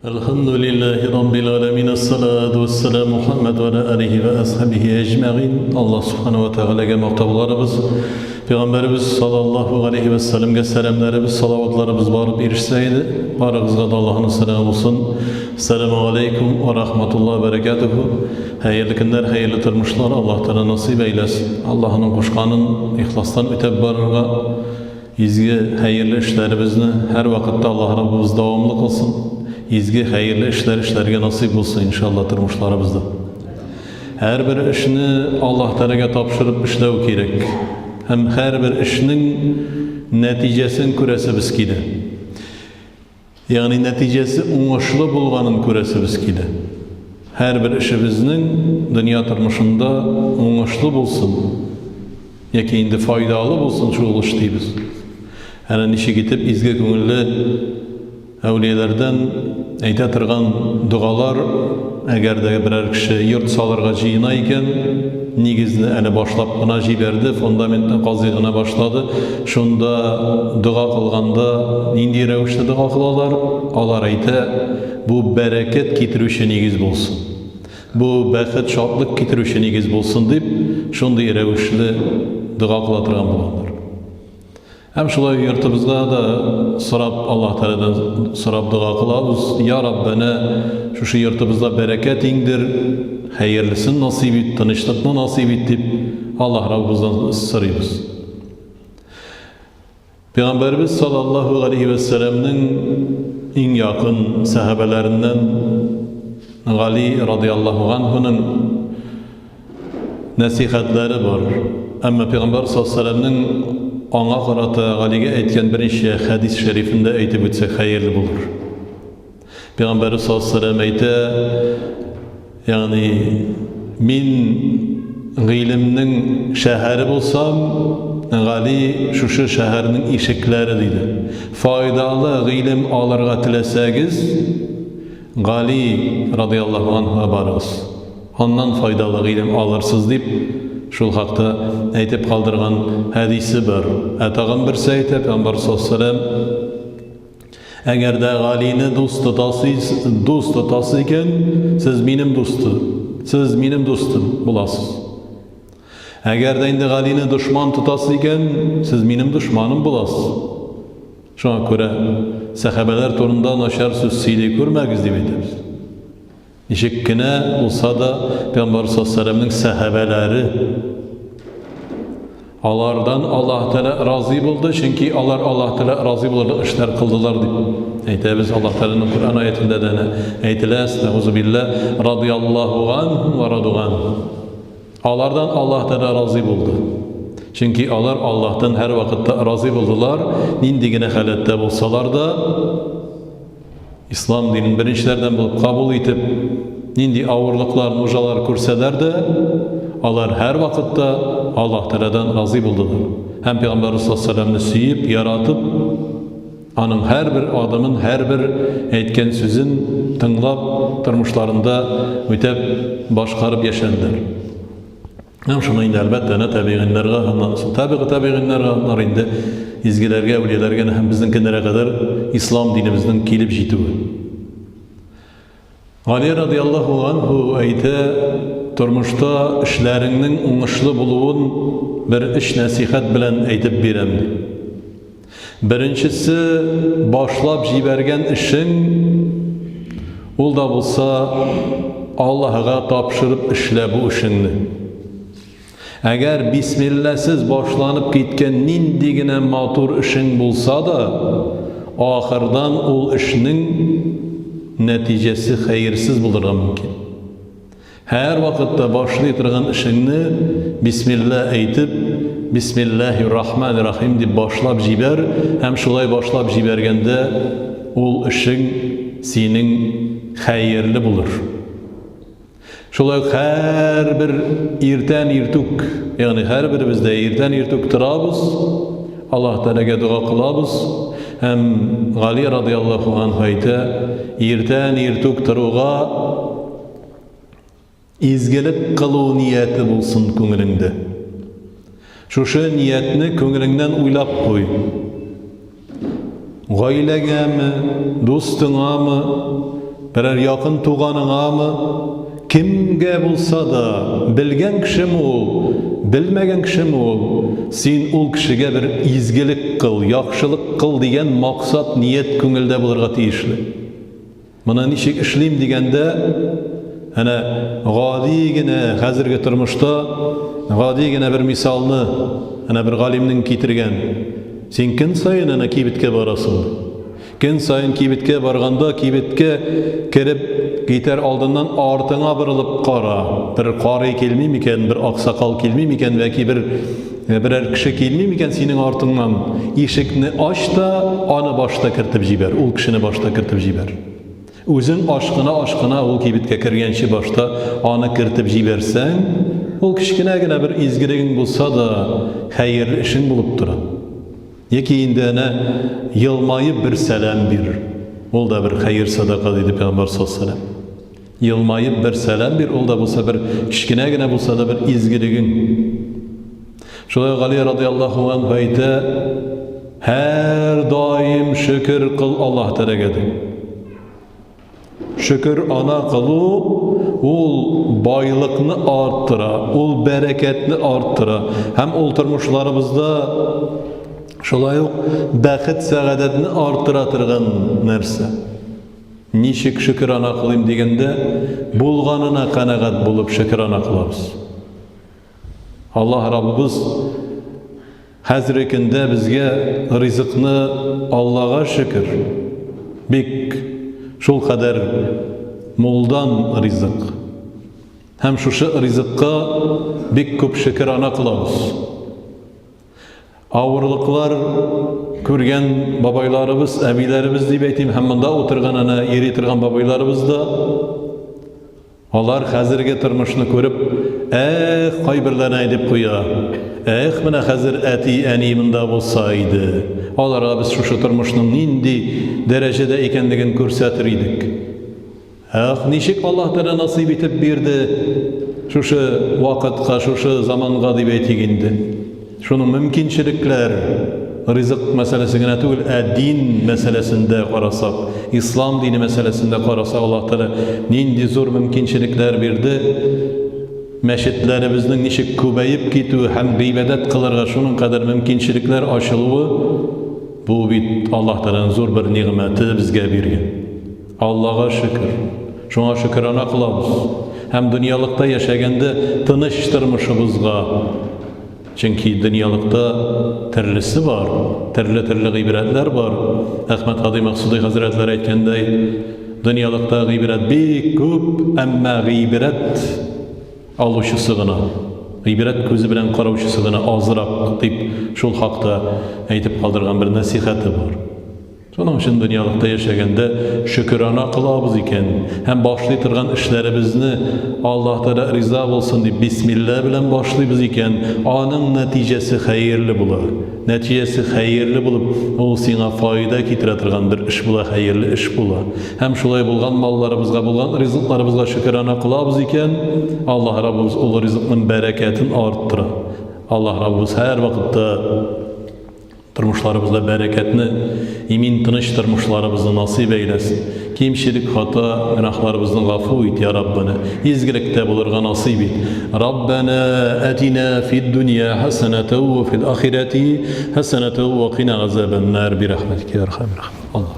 Әлхәмдүлилләһи раббил галәмин, әссалату вәссәламу Мухәммәд вә аля алихи вә асхабихи әҗмәгыйн. Аллаһ субхана вә тәгаләгә мактауларыбыз, Пәйгамбәребез саллаллаһу галәйһи вә сәлләмгә сәламнәребез, салаватларыбыз барып ирешсә иде. Барыгызга да Аллаһның сәламе булсын. Ассаламу алейкум вә рахматуллаһи вә бәрәкәтүһү. Хәерле көннәр, хәерле тормышлар Аллаһ Тәгалә насыйп әйләсен. Аллаһның кушканын ихластан үтәп барырга, Изге, хәерле эшләребезне һәрвакытта Аллаһ Раббыбыз дәвамлы кылсын. Изге, хәерле эшләр эшләргә насыйп булсын, иншалла, тормышларыбызда. Һәрбер эшне Аллаһ Тәгаләгә тапшырып эшләү кирәк. Һәм һәрбер эшнең нәтиҗәсен күрәсебез килә. Ягъни нәтиҗәсе уңышлы булганын күрәсебез килә. Һәрбер эшебезнең дөнья тормышында уңышлы булсын, яки инде файдалы булсын шул эш дибез. Әнә ничек итеп изге күңелле әүлияләрдән әйтә торган догалар, әгәр дә берәр кеше йорт салырга җыена икән, нигезне әле башлап кына җибәрде, фундаментны казый гына башлады. Шунда дога кылганда нинди рәвештә дога кылалар? Алар әйтә, бу бәрәкәт китерүче нигез булсын. Бу бәхет, шатлык китерүче нигез булсын дип, шундый рәвешле дога кыла торган булганнар. Һәм шулай йортыбызга да сорап, Аллаһ Тәгаләдән сорап дога кылабыз. Я Раббәнә, шушы йортыбызда бәрәкәт иңдер, хәерлесен насыйп ит, тынычлыкны насыйп ит дип Аллаһ Раббыбыздан сорыйбыз. Пәйгамбәребез саллаллаһу алейхи вә сәлләмнең иң якын сәхабәләреннән Гали радиаллаһу анһуның нәсихәтләре бар. Әмма Пәйгамбәр саллаллаһу аңа карата Галигә әйткән берничә хәдис шәрифен дә әйтеп үтсәк хәерле булыр. Пәйгамбәр саллаллаһу әйтә, ягъни мин гыйлемнең шәһәре булсам, Гали шушы шәһәрнең ишекләре диде. Файдалы гыйлем алырга теләсәгез, Гали радиаллаһу анһуга барыгыз. Аннан файдалы гыйлем алырсыз, дип, шул хакта әйтеп калдырган хәдисе бар. Ә тагын берсе әйтә, Пәйгамбәр саллаллаһу Әгәр дә Галине дус тотасыз, дус тотасыз икән, сез минем дусты, сез минем дустым буласыз. Әгәр дә инде Галине дошман тотасыз икән, сез минем дошманым буласыз. Шуңа күрә сәхабәләр турында начар сүз сөйли күрмәгез дип әйтәбез. Ничек кенә булса да, Пәйгамбәр саллаллаһу сәхабәләре алардан Аллаһ Тәгалә разый булды, чөнки алар Аллаһ Тәгалә разый булырлык эшләр кылдылар дип әйтәбез. Аллаһ Тәгаләнең Коръән аятендә дә әйтелә, Әстәгъфируллаһ, радияллаһу анһум ва раду анһу. Алардан Аллаһ Тәгалә разый булды. Чөнки алар Аллаһтан һәрвакытта разый булдылар, нинди генә халәттә булсалар да, Ислам динен беренчеләрдән булып кабул итеп, нинди авырлыклар, нужалар күрсәләр дә, алар һәрвакытта Аллаһ Тәгаләдән разый булдылар. Һәм Пәйгамбәрбез саллаллаһу алейһи сөеп, яратып, аның һәрбер адымын, һәрбер әйткән сүзен тыңлап, тормышларында үтәп, башкарып яшәделәр. Һәм шуны инде әлбәттә әнә табигыйннарга, аннан соң табигы табигыйннарга, аннары инде изгеләргә, әүлияләргә һәм безнең көннәргә кадәр ислам динебезнең килеп җитүе. Гали радиаллаһу анһу әйтә, тормышта эшләреңнең уңышлы булуын бер өч нәсихәт белән әйтеп бирәм ди. Беренчесе, башлап җибәргән эшең, ул да булса Аллаһыга тапшырып эшлә бу эшеңне. Әгәр бисмилләсез башланып киткән нинди генә матур эшең булса да, ахырдан ул эшнең нәтиҗәсе хәерсез булырга мөмкин. Һәрвакытта башлый торган эшеңне бисмилла әйтеп, бисмиллаһир рахманир рахим дип башлап җибәр һәм шулай башлап җибәргәндә ул эшең синең хәерле булыр. Шулай ук һәрбер иртән иртүк, ягъни һәрберебез дә иртән иртүк торабыз, Аллаһ Тәгаләгә дога кылабыз һәм Гали радияллаһу анһу әйтә, иртән иртүк торуга Изгелек кылу нияте булсын күңелеңдә. Шушы ниятне күңелеңнән уйлап куй. Гаиләгәме, дустыңамы, Берәр якын туганыңамы, кемгә булса да, белгән кешеме ул, белмәгән кешеме ул, син ул кешегә бер изгелек кыл, яхшылык кыл дигән максат, ният күңелдә булырга тиешле. Моны ничек эшлим дигәндә, әнә гади генә хәзерге тормышта гади генә бер мисалны әнә бер галимнең китергән. Син көн саен әнә кибеткә барасың. Көн саен кибеткә барганда, кибеткә кереп китәр алдыннан артыңа борылып кара. Бер карый килми микән, бер аксакал килми микән, яки бер берәр кеше килми микән синең артыңнан? Ишекне ач та, аны башта кертеп җибәр, ул кешене башта кертеп җибәр. Үзең ашкына-ашкына ул кибеткә кергәнче башта аны кертеп җибәрсәң, ул кечкенә генә бер изгелегең булса да, хәерле эшең булып тора. Яки инде әнә елмаеп бер сәлам бир. Ул да бер хәер садака, диде Пәйгамбәр саллаллаһу алейһи ва Елмаеп бер сәлам бир, ул да булса бер кечкенә генә булса да бер изгелегең. Шулай Гали радиаллаһу анһу әйтә, һәр даим шөкер кыл Аллаһ Тәгаләгә ди. Шөкер ана кылу ул байлыкны арттыра, ул бәрәкәтне арттыра һәм ул тормышларыбызда шулай ук бәхет, сәгадәтне арттыра торган нәрсә. Ничек шөкер ана кылыйм дигәндә, булганына канәгать булып шөкер ана кылабыз. Аллаһ Раббыбыз хәзерге көндә безгә ризыкны Аллага шөкер, бик шул кадәр мулдан ризык. Һәм шушы ризыкка бик күп шөкерана кылабыз. Авырлыклар күргән бабайларыбыз, әбиләребез дип әйтим, һәм монда утырган әнә йөри торган бабайларыбыз да Алар хәзерге тормышны күреп, Эх, кайберләре әйтеп куя, Эх, менә хәзер әти-әни монда булса иде, аларга без шушы тормышның нинди дәрәҗәдә икәнлеген күрсәтер идек. Эх, ничек Аллаһ Тәгалә насыйп итеп бирде шушы вакытка, шушы заманга дип әйтик инде. Шуның мөмкинчелекләр, ризык мәсьәләсе генә түгел, ә дин мәсьәләсендә карасак, ислам дине мәсьәләсендә карасак, Аллаһ Тәгалә нинди зур мөмкинчелекләр бирде. Мәчетләребезнең ничек күбәеп китүе һәм гыйбадәт кылырга шуның кадәр мөмкинчелекләр ачылуы, бу бит Аллаһ Тәгаләнең зур бер нигъмәте безгә биргән. Аллага шөкер. Шуңа шөкерана кылабыз. Һәм дөньялыкта яшәгәндә тыныч тормышыбызга, чөнки дөньялыкта төрлесе бар, төрле-төрле гыйбрәтләр бар. Әхмәт Һади Максуди хәзрәтләре әйткәндәй, дөньялыкта гыйбрәт бик күп, әмма гыйбрәт алучысы гына, гыйбрәт күзе белән караучысы гына азрак, дип шул хакта әйтеп калдырган бер нәсыйхәте бар. Шуның өчен дөньялыкта яшәгәндә шөкерана кылабыз икән һәм башлый торган эшләребезне Аллаһ Тәгалә риза булсын дип бисмилла белән башлыйбыз икән, аның нәтиҗәсе хәерле була. Нәтиҗәсе хәерле булып, ул сиңа файда китерә торган бер эш була, хәерле эш була. Һәм шулай булган малларыбызга, булган ризыкларыбызга шөкерана кылабыз икән, Аллаһ Раббыбыз ул ризыкның бәрәкәтен арттыра. Аллаһ Раббыбыз һәрвакытта Тормышларыбызда бәрәкәтне, имин, тыныч тормышларыбызны насыйп әйләсен. Кимчелек, хата, гөнаһларыбызны гафу ит, я Раббана. Изгелектә булырга насыйп ит. Раббана атина фид дөнья хәсәнәтәү вә фил ахирәти хәсәнәтәү вә кина газабәннар бирәхмәтикә я архамер рахимин. Аллаһ.